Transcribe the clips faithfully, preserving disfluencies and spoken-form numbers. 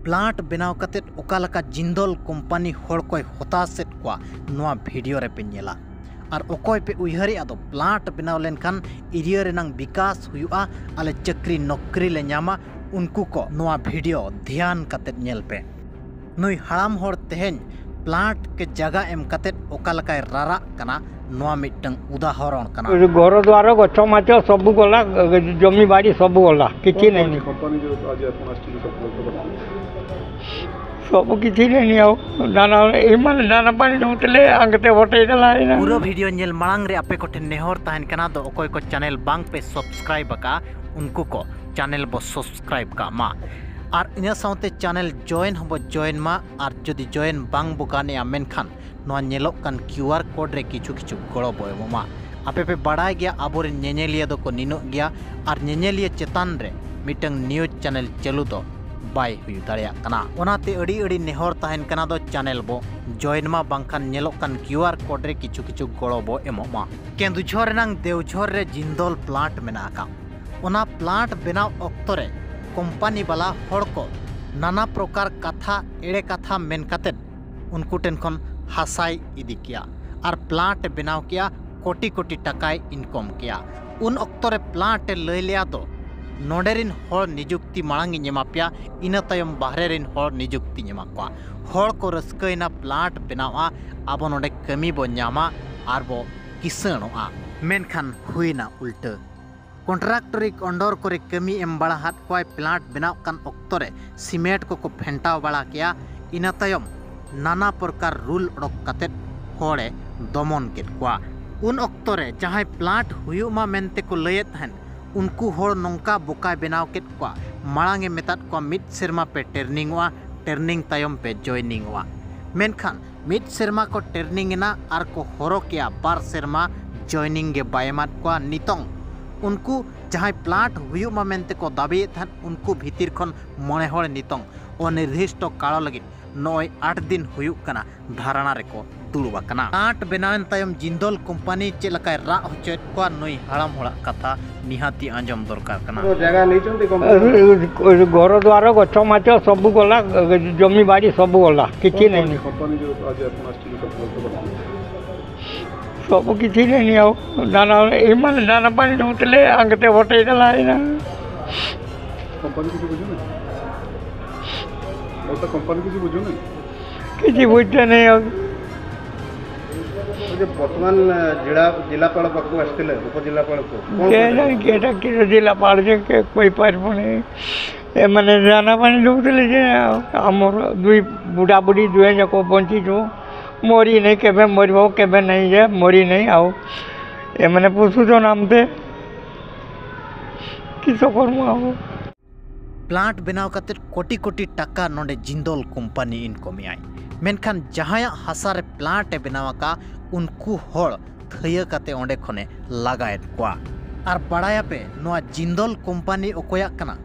Plant ᱵᱮᱱᱟᱣ ᱠᱟᱛᱮᱫ ᱚᱠᱟ ᱞᱮᱠᱟ ᱡᱤᱱᱫᱚᱞ ᱠᱳᱢᱯᱟᱱᱤ ᱦᱚᱲ ᱠᱚᱭ ᱦᱚᱛᱟᱥᱮᱫ ᱠᱚᱣᱟ, ᱱᱚᱣᱟ ᱵᱷᱤᱰᱤᱭᱳ ᱨᱮᱯᱮ ᱧᱮᱞᱟ᱾ ᱟᱨ ᱚᱠᱚᱭ ᱯᱮ ᱩᱭᱦᱟᱹᱨᱮᱫᱼᱟ ᱫᱚ, ᱯᱞᱟᱱᱴ ᱵᱮᱱᱟᱣ ᱞᱮᱱᱠᱷᱟᱱ ᱮᱨᱤᱭᱟ ᱨᱮᱱᱟᱝ ᱵᱤᱠᱟᱥ ᱦᱩᱭᱩᱜᱼᱟ, ᱟᱞᱮ ᱪᱟᱹᱠᱨᱤ ᱱᱚᱠᱨᱤ ᱞᱮ ᱧᱟᱢᱟ, ᱩᱱᱠᱩ ᱠᱚ ᱱᱚᱣᱟ ᱵᱷᱤᱰᱤᱭᱳ ᱫᱷᱮᱭᱟᱱ ᱠᱟᱛᱮᱫ ᱧᱮᱞ ᱯᱮ᱾ ᱱᱩᱭ ᱦᱟᱲᱟᱢ ᱦᱚᱲ ᱛᱮᱦᱮᱧ ᱯᱞᱟᱱᱴ ᱠᱮ ᱡᱟᱭᱜᱟ ᱮᱢ ᱠᱟᱛᱮᱫ ᱚᱠᱟ ᱞᱮᱠᱟᱭ ᱨᱟᱨᱟᱜ ᱠᱟᱱᱟ, ᱱᱚᱣᱟ ᱢᱤᱫᱴᱟᱝ ᱩᱫᱟᱦᱚᱨᱚᱬ ᱠᱟᱱᱟ᱾ ଘର ଦ୍ୱାର, ଗଛ ମାଛ ସବୁ ଗଲା, ଜମି ବାଡ଼ି ସବୁ ଗଲା, କିଛି ନାହିଁ। କମ୍ପାନୀ ଯୋଉ ଆଜି ଆପଣ ଆସିଛନ୍ତି, ସବୁ ଲୋକ ସବୁ କିଛି ନେଇନି ଆଉ। ଦାନା, ଏମାନେ ଦାନା ପାଣି ଦଉଥିଲେ, ଆଙ୍କେ ଭଟେଇ ଦେଲା ଏଇନା। ᱯᱩᱨᱟᱹ ᱵᱷᱤᱰᱤᱭᱳ ᱧᱮᱞ ᱢᱟᱲᱟᱝ ᱨᱮ ᱟᱯᱮ ᱠᱚᱴᱷᱮᱱ ᱱᱮᱦᱚᱨ ᱛᱟᱦᱮᱱ ᱠᱟᱱᱟ ᱫᱚ, ᱚᱠᱚᱭ ᱠᱚ ᱪᱮᱱᱮᱞ ᱵᱟᱝ ᱯᱮ ᱥᱟᱵᱥᱠᱨᱟᱭᱤᱵ ᱟᱠᱟᱫᱼᱟ, ᱩᱱᱠᱩ ᱠᱚ ᱪᱮᱱᱮᱞ ᱵᱚ ᱥᱟᱵᱥᱠᱨᱟᱭᱤᱵ ᱠᱟᱜ ᱢᱟ᱾ ᱟᱨ ᱤᱱᱟᱹ ᱥᱟᱶᱛᱮ ᱪᱮᱱᱮᱞ ᱡᱚᱭᱮᱱ ᱦᱚᱸᱵᱚ ᱡᱚᱭᱮᱱ ᱢᱟ᱾ ᱟᱨ ᱡᱩᱫᱤ ᱡᱚᱭᱮᱱ ᱵᱟᱝ ᱵᱚ ᱜᱟᱱᱮᱜᱼᱟ, ᱢᱮᱱᱠᱷᱟᱱ ᱱᱚᱣᱟ ᱧᱮᱞᱚᱜ ᱠᱟᱱ ᱠᱤᱭᱩ ᱟᱨ ᱠᱳᱰ ᱨᱮ ᱠᱤᱪᱷᱩ ᱠᱤᱪᱷᱩ ᱜᱚᱲᱚ ᱵᱚ ᱮᱢᱚᱜ ᱢᱟ᱾ ᱟᱯᱮ ᱯᱮ ᱵᱟᱲᱟᱭ ᱜᱮᱭᱟ, ᱟᱵᱚᱨᱮᱱ ᱧᱮᱧᱮᱞᱤᱭᱟᱹ ᱫᱚᱠᱚ ᱱᱤᱱᱟᱹᱜ ᱜᱮᱭᱟ, ᱟᱨ ᱧᱮᱧᱮᱞᱤᱭᱟᱹ ᱪᱮᱛᱟᱱ ᱨᱮ ᱢᱤᱫᱴᱟᱝ ᱱᱤᱭᱩᱡᱽ ᱪᱮᱱᱮᱞ ᱪᱟᱹᱞᱩ ᱫᱚ ᱵᱟᱭ ᱦᱩᱭ ᱫᱟᱲᱮᱭᱟᱜ ᱠᱟᱱᱟ᱾ ᱚᱱᱟᱛᱮ ᱟᱹᱰᱤ ᱟᱹᱰᱤ ᱱᱮᱦᱚᱨ ᱛᱟᱦᱮᱱ ᱠᱟᱱᱟ ᱫᱚ, ᱪᱮᱱᱮᱞ ᱵᱚ ᱡᱚᱭᱮᱱ ᱢᱟ, ᱵᱟᱝᱠᱷᱟᱱ ᱧᱮᱞᱚᱜ ᱠᱟᱱ ᱠᱤᱭᱩ ᱟᱨ ᱠᱳᱰ ᱨᱮ ᱠᱤᱪᱷᱩ ᱠᱤᱪᱷᱩ ᱜᱚᱲᱚ ᱵᱚ ᱮᱢᱚᱜ ᱢᱟ᱾ ᱠᱮᱸᱫᱩᱡᱷᱚᱨ ᱨᱮᱱᱟᱝ ᱫᱮᱣᱡᱷᱚᱨ ᱨᱮ ᱡᱤᱱᱫᱚᱞ ᱯᱞᱟᱱᱴ ᱢᱮᱱᱟᱜ ᱟᱠᱟᱫ᱾ ᱚᱱᱟ ᱯᱞᱟᱱᱴ ᱵᱮᱱᱟᱣ ᱚᱠᱛᱚ ᱨᱮ ᱠᱳᱢᱯᱟᱱᱤ ᱵᱟᱞᱟ ᱦᱚᱲ ᱠᱚ ᱱᱟᱱᱟ ᱯᱨᱚᱠᱟᱨ ᱠᱟᱛᱷᱟ, ᱮᱲᱮ ᱠᱟᱛᱷᱟ ᱢᱮᱱ ᱠᱟᱛᱮᱫ ᱩᱱᱠᱩ ᱴᱷᱮᱱ ᱠᱷᱚᱱ ᱦᱟᱥᱟᱭ ᱤᱫᱤ ᱠᱮᱜᱼᱟ ᱟᱨ ᱯᱞᱟᱱᱴ ᱮ ᱵᱮᱱᱟᱣ ᱠᱮᱜᱼᱟ, ᱠᱳᱴᱤ ᱠᱳᱴᱤ ᱴᱟᱠᱟᱭ ᱤᱱᱠᱚᱢ ᱠᱮᱜᱼᱟ᱾ ᱩᱱ ᱚᱠᱛᱚ ᱨᱮ ᱯᱞᱟᱱᱴ ᱮ ᱞᱟᱹᱭ ᱞᱮᱜᱼᱟ ᱫᱚ, ᱱᱚᱰᱮ ᱨᱤᱱ ᱦᱚᱲ ᱱᱤᱡᱩᱠᱛᱤ ᱢᱟᱲᱟᱝ ᱤᱧ ᱮᱢᱟ ᱯᱮᱭᱟ, ᱤᱱᱟᱹ ᱛᱟᱭᱚᱢ ᱵᱟᱦᱨᱮ ᱨᱤᱱ ᱦᱚᱲ ᱱᱤᱡᱩᱠᱛᱤᱧ ᱮᱢᱟ ᱠᱚᱣᱟ᱾ ᱦᱚᱲ ᱠᱚ ᱨᱟᱹᱥᱠᱟᱹᱭᱮᱱᱟ, ᱯᱞᱟᱱᱴ ᱵᱮᱱᱟᱣᱜᱼᱟ, ᱟᱵᱚ ᱱᱚᱰᱮ ᱠᱟᱹᱢᱤ ᱵᱚ ᱧᱟᱢᱟ ᱟᱨ ᱵᱚ ᱠᱤᱥᱟᱹᱬᱚᱜᱼᱟ᱾ ᱢᱮᱱᱠᱷᱟᱱ ᱦᱩᱭᱱᱟ ᱩᱞᱴᱟᱹ᱾ ᱠᱚᱱᱴᱨᱟᱠᱴᱚᱨᱤ ᱚᱱᱰᱚᱨ ᱠᱚᱨᱮ ᱠᱟᱹᱢᱤ ᱮᱢ ᱵᱟᱲᱟ ᱦᱟᱫ ᱠᱚᱣᱟᱭ᱾ ᱯᱞᱟᱱᱴ ᱵᱮᱱᱟᱣ ᱠᱟᱱ ᱚᱠᱛᱚ ᱨᱮ ᱥᱤᱢᱮᱱᱴ ᱠᱚᱠᱚ ᱯᱷᱮᱱᱴᱟᱣ ᱵᱟᱲᱟ ᱠᱮᱜᱼᱟ᱾ ᱤᱱᱟᱹ ᱛᱟᱭᱚᱢ ᱱᱟᱱᱟ ᱯᱨᱚᱠᱟᱨ ᱨᱩᱞ ᱚᱰᱚᱠ ᱠᱟᱛᱮᱫ ᱦᱚᱲᱮ ᱫᱚᱢᱚᱱ ᱠᱮᱫ ᱠᱚᱣᱟ᱾ ᱩᱱ ᱚᱠᱛᱚ ᱨᱮ ᱡᱟᱦᱟᱸᱭ ᱯᱞᱟᱱᱴ ᱦᱩᱭᱩᱜ ᱢᱟ ᱢᱮᱱᱛᱮ ᱠᱚ ᱞᱟᱹᱭᱮᱫ ᱛᱟᱦᱮᱸᱫ, ᱩᱱᱠᱩ ᱦᱚᱲ ᱱᱚᱝᱠᱟ ᱵᱚᱠᱟᱭ ᱵᱮᱱᱟᱣ ᱠᱮᱫ ᱠᱚᱣᱟ᱾ ᱢᱟᱲᱟᱝ ᱮ ᱢᱮᱛᱟᱫ ᱠᱚᱣᱟ, "ᱢᱤᱫ ᱥᱮᱨᱢᱟ ᱯᱮ ᱴᱨᱮᱱᱤᱝᱚᱜᱼᱟ, ᱴᱨᱮᱱᱤᱝ ᱛᱟᱭᱚᱢ ᱯᱮ ᱡᱚᱭᱱᱤᱝᱚᱜᱼᱟ᱾" ᱢᱮᱱᱠᱷᱟᱱ ᱢᱤᱫ ᱥᱮᱨᱢᱟ ᱠᱚ ᱴᱨᱮᱱᱤᱝ ᱮᱱᱟ ᱟᱨ ᱠᱚ ᱦᱚᱨᱚ ᱠᱮᱜᱼᱟ, ᱵᱟᱨ ᱥᱮᱨᱢᱟ ᱡᱚᱭᱱᱤᱝ ᱜᱮ ᱵᱟᱭ ᱮᱢᱟᱫ ᱠᱚᱣᱟ᱾ ᱱᱤᱛᱚᱝ ᱩᱱᱠᱩ ᱡᱟᱦᱟᱸᱭ ᱯᱞᱟᱱᱴ ᱦᱩᱭᱩᱜ ᱢᱟ ᱢᱮᱱᱛᱮ ᱠᱚ ᱫᱟᱹᱵᱤᱭᱮᱫ ᱛᱟᱦᱮᱸᱫ, ᱩᱱᱠᱩ ᱵᱷᱤᱛᱤᱨ ᱠᱷᱚᱱ ᱢᱚᱬᱮ ᱦᱚᱲ ᱱᱤᱛᱚᱝ ᱚᱱᱤᱨᱫᱤᱥᱴᱚ ᱠᱟᱞᱚ ᱞᱟᱹᱜᱤᱫ ᱱᱚᱜᱼᱚᱭ ᱟᱴ ᱫᱤᱱ ᱦᱩᱭᱩᱜ ᱠᱟᱱᱟ ᱫᱷᱟᱨᱱᱟ ᱨᱮᱠᱚ ᱫᱩᱲᱩᱵ ᱟᱠᱟᱱᱟ᱾ ᱯᱞᱟᱱᱴ ᱵᱮᱱᱟᱣᱮᱱ ᱛᱟᱭᱚᱢ ᱡᱤᱱᱫᱚᱞ ᱠᱳᱢᱯᱟᱱᱤ ᱪᱮᱫ ᱞᱮᱠᱟᱭ ᱨᱟᱜ ᱦᱚᱪᱚᱭᱮᱫ ᱠᱚᱣᱟ, ᱱᱩᱭ ᱦᱟᱲᱟᱢ ᱦᱚᱲᱟᱜ ᱠᱟᱛᱷᱟ ᱱᱤᱦᱟᱹᱛᱤ ᱟᱸᱡᱚᱢ ᱫᱚᱨᱠᱟᱨ ᱠᱟᱱᱟ᱾ ଜାଗା ନେଇଛନ୍ତି କମ୍ପାନୀ? ଘର ଦ୍ୱାର, ଗଛ ମାଛ ସବୁ ଗଲା, ଜମି ବାଡ଼ି ସବୁ ଗଲା, କିଛି ନାହିଁ। କମ୍ପାନୀ ଯୋଉ ଆଜି ଆପଣ ଆସିଛନ୍ତି, କମ୍ପାନୀ ସବୁ କିଛି ନାହିଁ ଆଉ। ଦାନା ଏମାନେ ଦାନା ପାଣି ଦେଉଥିଲେ, ଆଙ୍ଗତେ ବଟେଇ ଦେଲା ଏଇନା। କମ୍ପାନୀ କିଛି ବୁଝୁନି? ଆଉ ତ କମ୍ପାନୀ କିଛି ବୁଝୁନି? କିଛି ବୁଝିତେ ନାହିଁ ଆଉ। ଏ ଯେ ବର୍ତ୍ତମାନ ଜିଲ୍ଲା ଜିଲ୍ଲାପାଳ ପାଖକୁ ଆସିଥିଲେ, ଉପଜିଲ୍ଲାପାଳକୁ କ'ଣ କେ କହିଲେ? ଜାଣି କେଟା କିଏ ଜିଲ୍ଲାପାଳ ଯେ କେ କହିପାରିବୁନି। ଏମାନେ ଦାନା ପାଣି ଦେଉଥିଲେ ଯେ ଆମର ଦୁଇ ବୁଢ଼ା ବୁଢ଼ୀ ଦୁହେଁ ଯାକ ବଞ୍ଚିଛୁ। ମରି ନାହିଁ, କେବେ ମରିବ କେବେ ନାହିଁ ଯେ ମରି ନାହିଁ ଆଉ। ଏମାନେ ପୋଷୁଛନ୍ ଆମତେ, କିସ କର୍ମୁ ଆଉ। ᱯᱞᱟᱱᱴ ᱵᱮᱱᱟᱣ ᱠᱟᱛᱮ ᱠᱳᱴᱤ ᱠᱳᱴᱤ ᱴᱟᱠᱟ ᱱᱚᱰᱮ ᱡᱤᱱᱫᱚᱞ ᱠᱳᱢᱯᱟᱱᱤ ᱤᱱᱠᱚᱢᱮᱜᱼᱟᱭ, ᱢᱮᱱᱠᱷᱟᱱ ᱡᱟᱦᱟᱸᱭᱟᱜ ᱦᱟᱥᱟ ᱨᱮ ᱯᱞᱟᱱᱴ ᱮ ᱵᱮᱱᱟᱣ ᱟᱠᱟᱫ, ᱩᱱᱠᱩ ᱦᱚᱲ ᱛᱷᱟᱹᱭᱟᱹ ᱠᱟᱛᱮ ᱚᱸᱰᱮ ᱠᱷᱚᱱᱮ ᱞᱟᱜᱟᱭᱮᱫ ᱠᱚᱣᱟ᱾ ᱟᱨ ᱵᱟᱲᱟᱭᱟᱯᱮ ᱱᱚᱣᱟ ᱡᱤᱱᱫᱚᱞ ᱠᱳᱢᱯᱟᱱᱤ ᱚᱠᱚᱭᱟᱜ ᱠᱟᱱᱟ?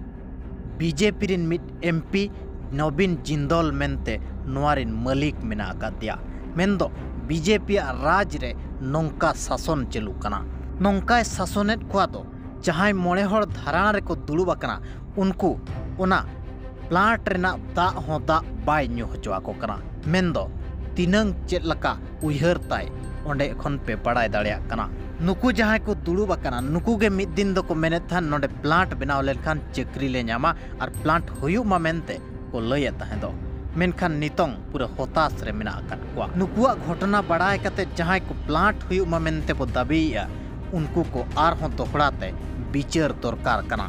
ᱵᱤᱡᱮᱯᱤ ᱨᱮᱱ ᱢᱤᱫ ᱮᱢᱯᱤ ᱱᱚᱵᱤᱱ ᱡᱤᱱᱫᱚᱞ ᱢᱮᱱᱛᱮ ᱱᱚᱣᱟ ᱨᱮᱱ ᱢᱟᱹᱞᱤᱠ ᱢᱮᱱᱟᱜ ᱟᱠᱟᱫᱮᱭᱟ᱾ ᱢᱮᱱᱫᱚ ᱵᱤᱡᱮᱯᱤ ᱟᱜ ᱨᱟᱡᱽ ᱨᱮ ᱱᱚᱝᱠᱟ ᱥᱟᱥᱚᱱ ᱪᱟᱹᱞᱩᱜ ᱠᱟᱱᱟ᱾ ᱱᱚᱝᱠᱟᱭ ᱥᱟᱥᱚᱱᱮᱫ ᱠᱚᱣᱟ ᱫᱚ, ᱡᱟᱦᱟᱸᱭ ᱢᱚᱬᱮ ᱦᱚᱲ ᱫᱷᱟᱨᱟᱱᱟ ᱨᱮᱠᱚ ᱫᱩᱲᱩᱵ ᱟᱠᱟᱱᱟ, ᱩᱱᱠᱩ ᱚᱱᱟ ᱯᱞᱟᱱᱴ ᱨᱮᱱᱟᱜ ᱫᱟᱜ ᱦᱚᱸ ᱫᱟᱜ ᱵᱟᱭ ᱧᱩ ᱦᱚᱪᱚ ᱟᱠᱚ ᱠᱟᱱᱟ᱾ ᱢᱮᱱᱫᱚ ᱛᱤᱱᱟᱹᱝ ᱪᱮᱫ ᱞᱮᱠᱟ ᱩᱭᱦᱟᱹᱨ ᱛᱟᱭ, ᱚᱸᱰᱮ ᱠᱷᱚᱱ ᱯᱮ ᱵᱟᱲᱟᱭ ᱫᱟᱲᱮᱭᱟᱜ ᱠᱟᱱᱟ᱾ ᱱᱩᱠᱩ ᱡᱟᱦᱟᱸᱭ ᱠᱚ ᱫᱩᱲᱩᱵ ᱟᱠᱟᱱᱟ, ᱱᱩᱠᱩ ᱜᱮ ᱢᱤᱫ ᱫᱤᱱ ᱫᱚᱠᱚ ᱢᱮᱱᱮᱫ ᱛᱟᱦᱮᱱ, ᱱᱚᱰᱮ ᱯᱞᱟᱱᱴ ᱵᱮᱱᱟᱣ ᱞᱮᱱᱠᱷᱟᱱ ᱪᱟᱹᱠᱨᱤ ᱞᱮ ᱧᱟᱢᱟ ᱟᱨ ᱯᱞᱟᱱᱴ ᱦᱩᱭᱩᱜ ᱢᱟ ᱢᱮᱱᱛᱮ ᱠᱚ ᱞᱟᱹᱭᱮᱫ ᱛᱟᱦᱮᱸ ᱫᱚ᱾ ᱢᱮᱱᱠᱷᱟᱱ ᱱᱤᱛᱚᱝ ᱯᱩᱨᱟᱹ ᱦᱚᱛᱟᱥ ᱨᱮ ᱢᱮᱱᱟᱜ ᱟᱠᱟᱫ ᱠᱚᱣᱟ᱾ ᱱᱩᱠᱩᱣᱟᱜ ᱜᱷᱚᱴᱚᱱᱟ ᱵᱟᱲᱟᱭ ᱠᱟᱛᱮ ᱡᱟᱦᱟᱸᱭ ᱠᱚ ᱯᱞᱟᱱᱴ ᱦᱩᱭᱩᱜ ᱢᱟ ᱢᱮᱱᱛᱮ ᱠᱚ ᱫᱟᱹᱵᱤᱭᱮᱫᱼᱟ, ᱩᱱᱠᱩ ᱠᱚ ᱟᱨᱦᱚᱸ ᱫᱚᱦᱲᱟ ᱛᱮ ᱵᱤᱪᱟᱹᱨ ᱫᱚᱨᱠᱟᱨ ᱠᱟᱱᱟ᱾